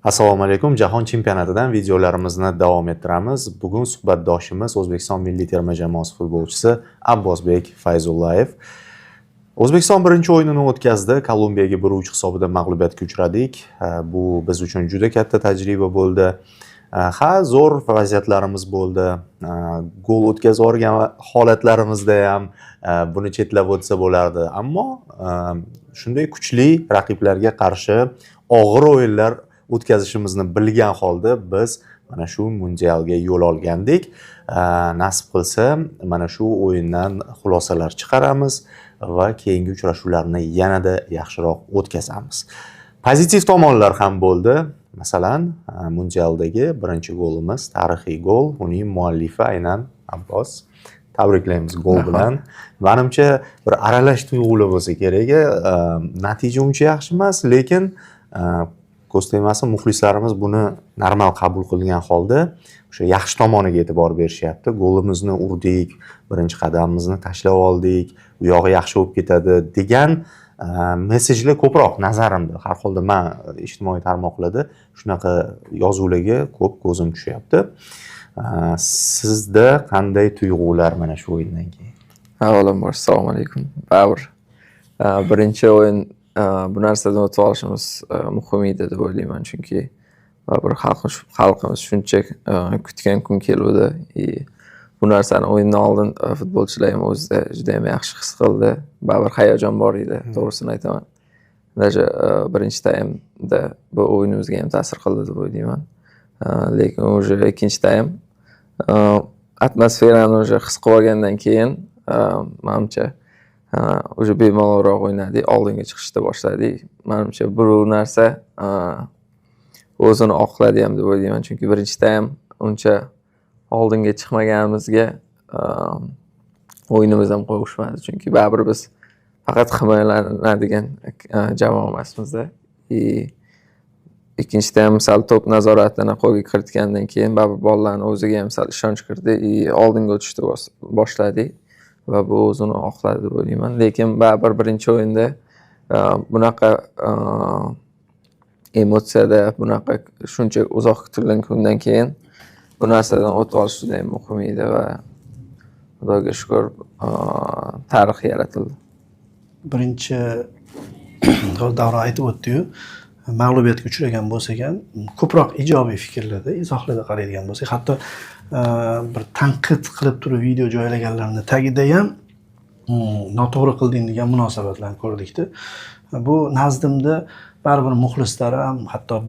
Assalomu alaykum. Jahon chempionatidan videolarimizni davom ettiramiz. Bugun suhbatdoshimiz O'zbekiston milliy terma jamoasi futbolchisi Abbosbek Fayzullayev. O'zbekiston birinchi o'yinini o'tkazdi. Kolumbiyaga 1-3 hisobida mag'lubiyatga uchradik. Bu biz uchun juda katta tajriba bo'ldi. Ha, zo'r vaziyatlarimiz bo'ldi. Gol o'tkazib yuborgan holatlarimizda ham buni chetlab o'tsa bo'lardi. Ammo shunday kuchli raqiblarga qarshi og'ir o'yinlar o'tkazishimizni bilgan holda biz mana shu mundialga yo'l olgandik. Nasib qilsa, mana shu o'yindan xulosalar chiqaramiz va keyingi uchrashuvlarni yanada yaxshiroq o'tkazamiz. Pozitiv tomonlar ham bo'ldi. Masalan, mundialdagi birinchi golimiz tarixiy gol, uning muallifi aynan Abbos. Tabriklaymiz gol bilan. Manimcha, bir aralash tuyg'ular bo'lsa kerak. Natija uncha yaxshi emas, lekin ko'z tegmasin, muxlislarimiz buni normal qabul qilgan holda o'sha yaxshi tomoniga e'tibor berishyapti. Golimizni urdik, birinchi qadamimizni tashlab oldik, u yog'i yaxshi bo'lib ketadi degan mesejlar ko'proq nazarimda. Har holda man ijtimoiy tarmoqlarda shunaqa yozuvlarga ko'p ko'zim tushyapti. Sizda qanday tuyg'ular mana shu o'yindan keyin? Avvalambor, assalomu alaykum. Baribir birinchi o'yin, bu narsadan o'tib olishimiz muhim edi deb o'ylayman, chunki baribir xalqimiz shuncha kutgan kun keluvdi и bu narsani o'yindan oldin futbolchilar ham o'zida juda yam yaxshi his qildi. Baribir hayajon bor edi, to'g'risini aytaman. Даже birinchi taymda bu o'yinimizga ham ta'sir qildi deb o'ylayman. Lekin уже ikkinchi taym atmosferani уже his qilib olgandan keyin, manimcha, уже bemalolroq o'ynadik, oldinga chiqishni boshladik. Manimcha, bu narsa o'zini oqladi ham deb o'ylayman, chunki birinchi taym uncha oldinga chiqmaganimizga o'yinimiz ham qovushmadi, chunki baribir biz faqat himoyalanadigan jamoa emasmizda. И ikkinchi taym sal to'p nazoratini qo'lga kiritgandan keyin baribir bolalarni o'ziga ham sal ishonch kirdi и oldinga o'tishni boshladik va bu o'zini oqladi deb o'ylayman. Lekin baribir birinchi o'yinda bunaqa emotsiyada, bunaqa shuncha uzoq kutilgan kundan keyin bu narsadan o'tib olish juda ham muhim edi va Xudoga shukur, tarix yaratildi. Birinchi Davron aytib o'tdiyu, mag'lubiyatga uchragan bo'lsak ham, ko'proq ijobiy fikrlarda, izohlarda qaraydigan bo'lsak, hatto bir tanqid qilib turib video joylaganlarni tagida ham noto'g'ri qilding degan munosabatlarni ko'rdikda. Bu nazdimda baribir muxlislar ham hatto